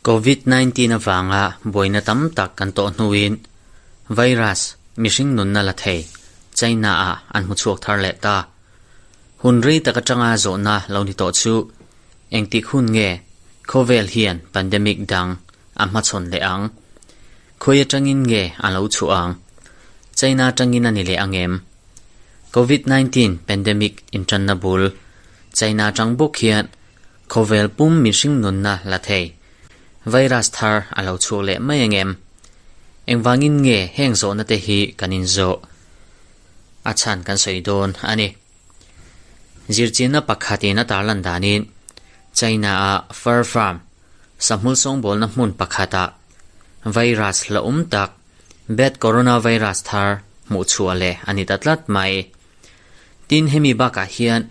Covid 19 avanga buaina tam tak kan tawh hnuin virus mihring nunna la thei China ah an hmu chhuak thar leh ta. Hun rei tak atanga zawhna lo ni tawh chu engtik hun nge khawvel hian pandemic dang a hmachhawn leh ang? Khawi atangin nge a lo chhuah ang? China atangin a ni leh ang em? Covid 19 pandemic intanna bul China atang bawk hian khawvel pum mihring nunna la thei virus thar a lo chhuak leh mai ang em? Engvangin nge heng zawhna te hi kan inzawh? A chhan kan sawi dawn a ni. Zirchianna pakhatin a tarlan danin China-a fur farm sahmul sawngbawlna hmun pakhatah virus hlauhawm tak bat coronavirus thar hmuh chhuah leh a ni ta tlat mai. Tin, hemi bakah hian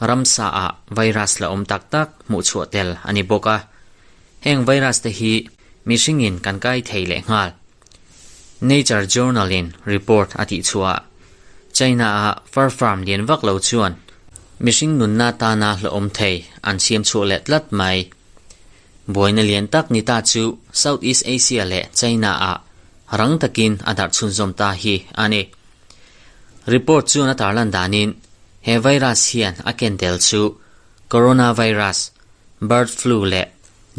ramsa ah virus hlauhawm tak tak hmuh chhuah tel a ni bawk a. Heng virus te hi mihringin kan kai thei leh nghal. Nature Journal in report a tih chhuah China ah fur farm lian vak lo chuan mihring nunna tana hlauhawm thei an siam chhuah leh tlat mai. Buaina lian tak ni ta chu South East Asia leh China ah rang takin a darh chhunzawm ta hi a ni. Report chuan a tarlan danin he virus hian a ken tel chu coronavirus, bird flu leh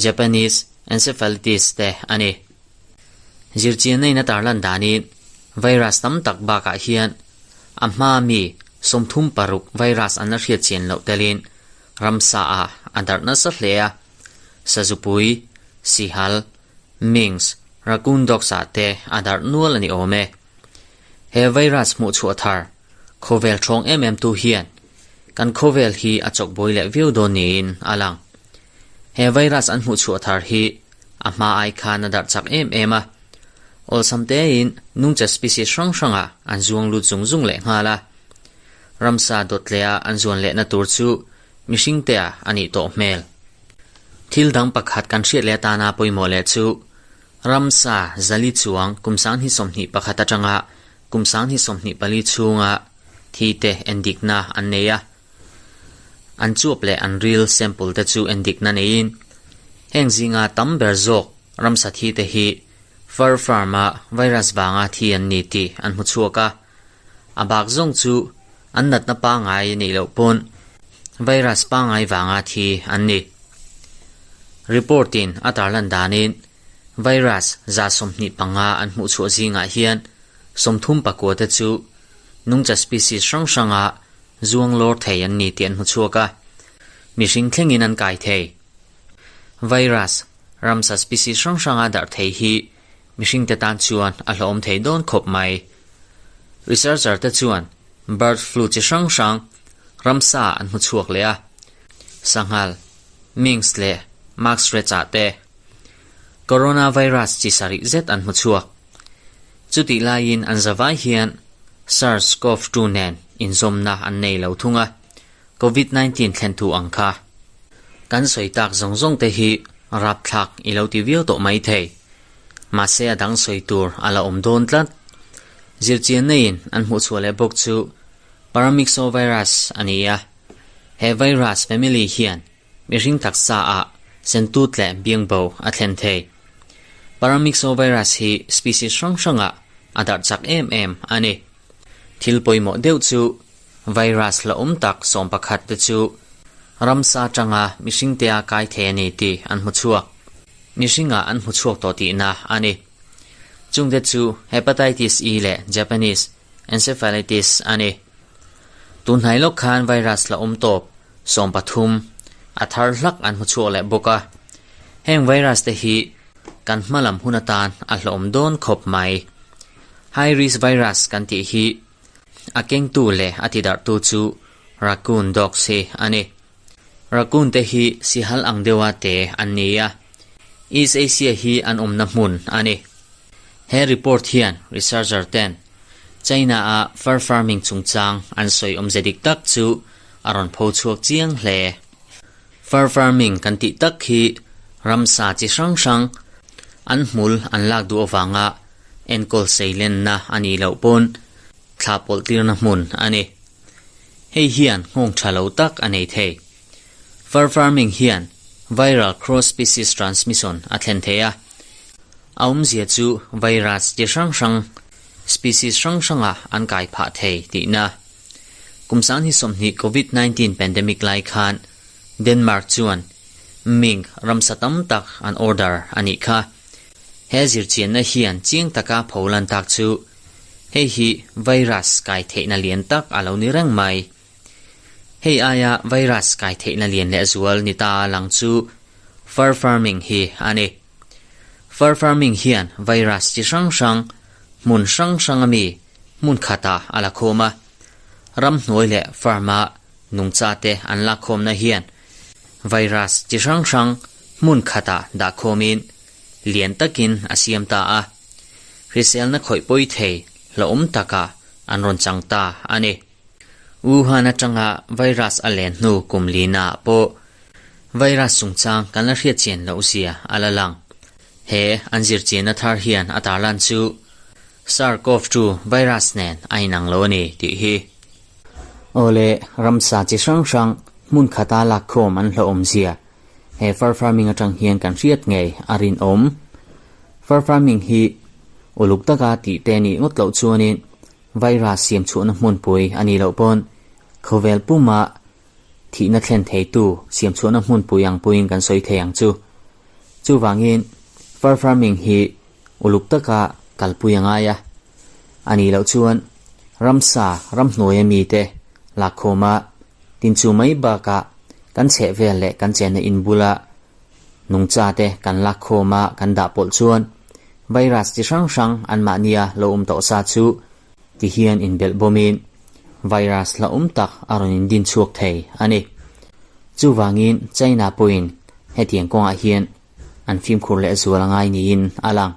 Japanese encephalitis te a ni. Zirchianna in a tarlan danin virus tam tak bakah hian a hma mi 36 virus an la hriat chian loh telin ramsa ah a darh nasa hle a, sazupui, sihal, minks, raccoon dogs ah te a darh nual a ni awm e. He virus hmuh chhuah thar khawvel thawng em em tu hian kan khawvel hi a chawk buai leh viau dawn niin a lang. He virus an hmuh chhuah thar hi a hma ai khan a darh chak em em a, awlsam tein nungcha species hrang hrangah an zuang lut zung zung leh nghal a. Ramsa dawtleh-a an zuan lehna tur chu mihring tea a nih tawh hmel. Thil dang pakhat kan hriat leh atana pawimawh leh chu ramsa zali chuang kum 2021 atanga kum 2024 chhunga thi te endikna an nei a. An chuap leh an ril sample te chu endikna neiin heng zinga tam ber zawk ramsa thi te hi fur farm a virus vanga thi an ni tih an hmu chhuak a. A bak zawng chu an natna pangngai neih loh pawn virus pangngai vanga thi an ni. Report in a tarlan danin virus 25 an hmuh chhuah zingah hian 39 te chu nungcha species hrang hranga zuang lawr thei an ni tih an hmu chhuak a, mihring thlengin an kai thei. Virus, ramsa species hrang hranga darh thei hi mihringte tan chuan a hlauhawm thei dawn khawp mai. Researcher te chuan bird flu chi hrang hrang ramsa an hmu chhuak leh a, sanghal, minks leh musk-rats ah te coronavirus chi sarih zet an hmu chhuak. Chutih laiin an zavai hian SARS-CoV-2 nen inzawmna an nei lo thung a, Covid 19 thlen thu ang kha. Kan sawi tak zawng zawng te hi rapthlak i lo ti viau tawh mai thei. Mahse a dang sawi tur a la awm dawn tlat. Zirchianna in an hmuh chhuah leh bawk chu Paramyxovirus a ni a. He virus family hian Mihring taksa ah sentut leh biangbo a thlen thei. Paramyxovirus hi species hrang hrangah a darh chak em em a ni. Thil pawimawh deuh chu virus hlauhawm tak 11 te chu ramsa atanga mihringtea kai thei a ni tih an hmu chhuak. Mihringah an hmu chhuak tawh tihna a ni. Chungte chu Hepatitis E leh Japanese Encephalitis a ni. Tunhnai lawk khan virus hlauhawm tawp 13 a thar hlak an hmu chhuak leh bawk a. Heng virus te hi kan hma lam hun atan a hlauhawm dawn khawp mai. High risk virus kan tih hi a kengtu leh a tidarhtu chu raccoon dogs hi a ni. Raccoon te hi sihal ang deuha te an ni a, East Asia hi an awmna hmun a ni. He report hian researcher ten China-a fur farming chungchang an sawi awmze dik tak chu a rawn pho chhuak chiang hle. Fur farming kan tih tak hi ramsa chi hrang hrang an hmul an lak duh avanga enkawl seilenna a nih loh pawn thla pawlh tirna hmun a ni. Hei hian nghawng tha lo tak a nei thei. Fur farming hian viral cross-species transmission a thlen thei a, a awmzia chu virus chi hrang hrang species hrang hrangah an kai phah thei tihna. Kum 2020 Covid 19 pandemic lai khan Denmark chuan mink ramsa tam tak an order a nih kha. He zirchianna hian chiang taka pholan tak chu hei hi virus kai theihna lian tak a lo ni reng mai. Hei aia virus kai theihna lian lehzual ni ta lang chu fur farming hi a ni. Fur farming hian virus chi hrang hrang hmun hrang hrang ami hmun khatah a la khawm a. Ramhnuai leh farm-a nungchate an lakkhawmna hian virus chi hrang hrang hmun khatah dahkhawmin lian takin a siam ta a. Hriselna khawih pawi thei hlauhawm takah an rawn chang ta a ni. Wuhan atanga virus a len hnu kum lina ah pawh virus chungchang kan la hriat chian loh zia a la lang. He an zirchianna thar hian a tarlan chu SARS-CoV-2 virus nen a inang lo a ni tih hi. Awle, ramsa chi hrang hrang hmun khata lakkhawm an hlauhawm zia he fur farming atang hian kan hriat ngei a rinawm. Fur farming hi uluk taka tih te nih ngawt loh chuanin Virus siam chhuahna hmunpui a nih loh pawn khawvel puma thihna thlen theitu siam chhuahna hmunpui ang puiin kan sawi thei ang chu. Chuvangin fur farming hi uluk taka kalpui a ngai a. A nih loh chuan ramsa ramhnuaia mite lakkhawma tinchu mai bakah kan chhehvel leh kan chenna in bula nungcha te kan lakkhawma kan dah pawlh chuan Virus chi hrang hrang anmahnia lo awm tawh sa chu ti hian inbelh bawmin virus la awm tak a rawn indin chhuak thei a ni. Chuvangin China pawhin hetiang kawngah hian an fimkhur leh zual a ngai niin a lang.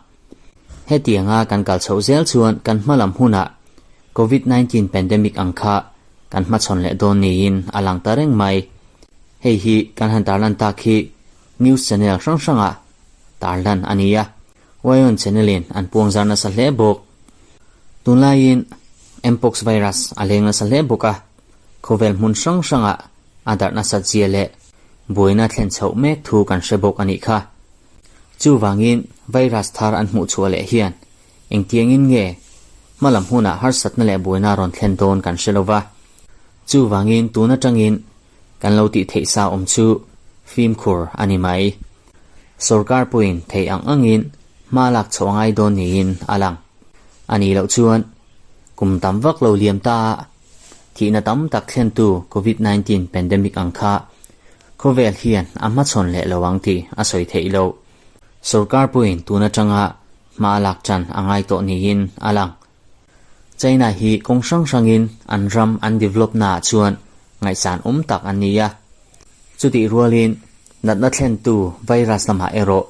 Hetianga kan kal chhoh zel chuan kan hma lam hunah Covid 19 pandemic ang kha kan hmachhawn leh dawn niin a lang ta reng mai. Hei hi kan han tarlan tak hi news channel hrang hrangah tarlan a ni a, Wayon channel-in an puang zar nasa hle bawk. Tunlaiin Mpox virus a leng nasa hle bawk a, khawvel hmun hrang hrangah a darh nasat zia leh buaina thlen chhoh mek thu kan hre bawk a nih kha. Chuvangin virus thar an hmuh chhuah leh hian engtiangin nge hmalam hunah harsatna leh buaina rawn thlen dawn kan hre lo va. Chuvangin tun atangin Kan lo tih theih sa awm chu fimkhur a ni mai. Sorkar pawhin theih ang angin hma lak chhoh a ngai dawn niin a lang. A nih loh chuan kum tam vak lo liam ta a, thihna tam tak thlentu Covid 19 pandemic ang kha khawvel hian a hmachhawn leh lo ang tih a sawi theih loh. Sorkar pawhin tun atanga hma lak tan a ngai tawh niin a lang. China hi kawng hrang hrangin an ram an develop naah chuan ngaihsan awm tak an ni a. Chutih rualin natna thlentu virus lamah erawh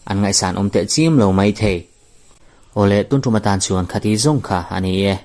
an ngaihsan awm teh chiam lo mai thei. Awle tun tum atan chuan khati zawng kha a ni e.